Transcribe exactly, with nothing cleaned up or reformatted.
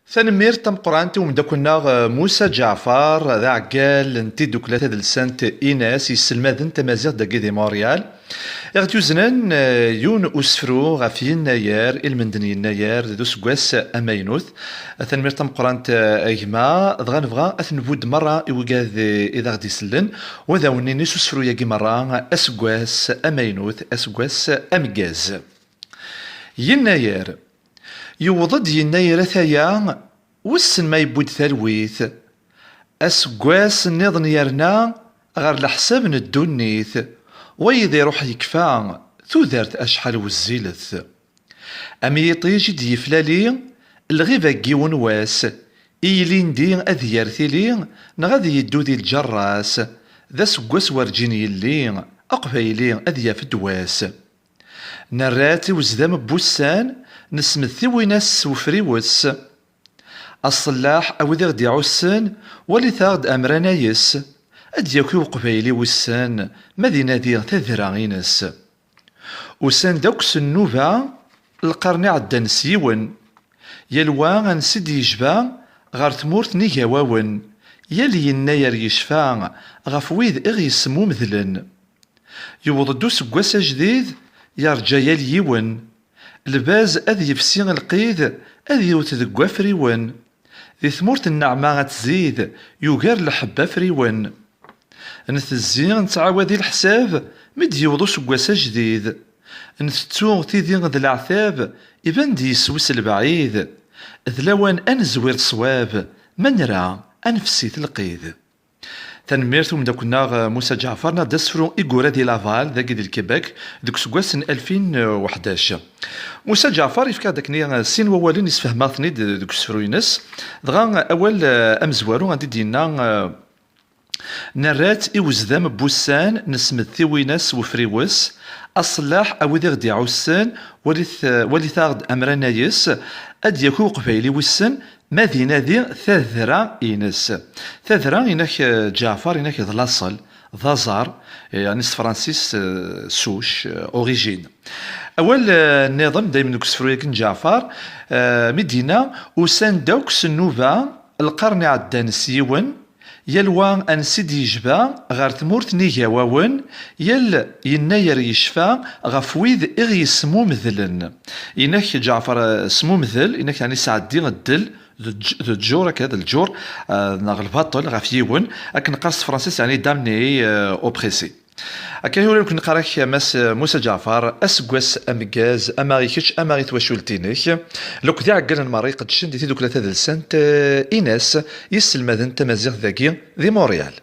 Tanemmirt tameqqrant i umeddakel-nneɣ, eh, Musa Ǧaɛfar, d aɛeggal n tiddukla tadelsant Ines, yesselmaden tamaziɣt dagi di Montréal. I ɣ-d-yuznen, eh, yiwen usefru ɣef Yennayer, ilmend n Yennayer d useggas amaynut. Tanemmirt tameqqrant, eh, a gma, dɣa nebɣa ad t-nbudd merra i wigad i, i d aɣ-d-isellen, u ad awen-nini s usefru-yagi merra, aseggas amaynut, aseggas ameggaz. Yennayer. Yewweḍ-d Yennayer ataya, wissen ma yewwi-d talwit. Aseggas nniḍen yerna ɣer leḥsab n ddunit, wayeḍ iruḥ yekfa, tudert acḥal wezzilet. Am yiṭij i d-yeflali lɣiba n yiwen wass, i yilindi ad yer tili, neɣ ad yeddu di lǧerras, d aseggas werǧin yelli, aqbayli ad yaf ddwa-s. Nerra-tt i wezdam n wussan, nesmet tiwinas s wefriwes. Aṣellaḥ, a wid i ɣ-d-iɛussen, walit-aɣ-d amran-ayes, ad d-yaki uqbayli wissen ma d inadi tadra-ines. Usan-d akk s nnuba, lqern iɛeddan s yiwen. Yal wa ansi d-yejba, ɣer tmurt n Igawawen, yal Yennayer yecfa ɣef wid i ɣ-yesmumedlen. Yewweḍ-d useggas ajdid, yerǧa yal yiwen. Lbaz ad yefsi lqid, ad yewwet deg wafriwen. Di tmurt n nneɛma ad tzid, yugar lḥebb afriwen. Ntezzi, nettɛawad i leḥsab, mi d-yewweḍ useggas ajdid. Ntettu tidi d leɛtab, iban-d yeswi s lebɛid. D lawan ad nezwir ṣṣwab, ma nra ad nefsi-t lqid. Tanemmirt i umeddakel-nneɣ, eh, Musa Ǧaɛfar, neɣ d asefru i yura di Laval, dagi di Lkebek, deg useggas n alfin u ḥdac. Musa Ǧaɛfar yefka-d akken, eh, sin wawalen, yessefhem-aɣ-ten-id deg usefru-ines. Dɣa, eh, awal, eh, amezwaru anda i d-yenna, eh, nerra-tt i wezdam n wussan, nesmed tiwinas s wefriwes, aṣellaḥ a wid i ɣ-d-iɛussen, walit, eh, walit-aɣ-d amran-ayes, ad d-yaki uqbayli wissen, ma d inadi tadra-ines. Tadra, inak, eh, Ǧaɛfar, inak d laṣel, d aẓar, eh, yeɛni s tefransist, eh, souche, eh, origine. Awal, eh, nniḍen, daymen deg usefru-agi n Ǧaɛfar, eh, mi d-yenna, usan-d akk s nnuba, lqern iɛeddan s yiwen, yal wa ansi d-yejba, ɣer tmurt n Igawawen, yal Yennayer yecfa ɣef wid i ɣ-yesmumedlen. Inak Ǧaɛfar, eh, smumdel, inak yeɛni sɛeddi ddel, d lǧ-, d lǧur akka, d lǧur, eh, neɣ lbaṭel ɣef yiwen, akken neqqar s tefransist, yeɛni damné, eh, oppressé. Akka i ula nekkni neqqar-ak, a Mass Musa Ǧaɛfar, aseggas ameggaz, ama i kečč, ama i twacult-inek. Lukk d iɛeggalen merra iqeddcen di tiddukla tadelsant, eh, Ines, yesselmaden tamaziɣt dagi di Montréal.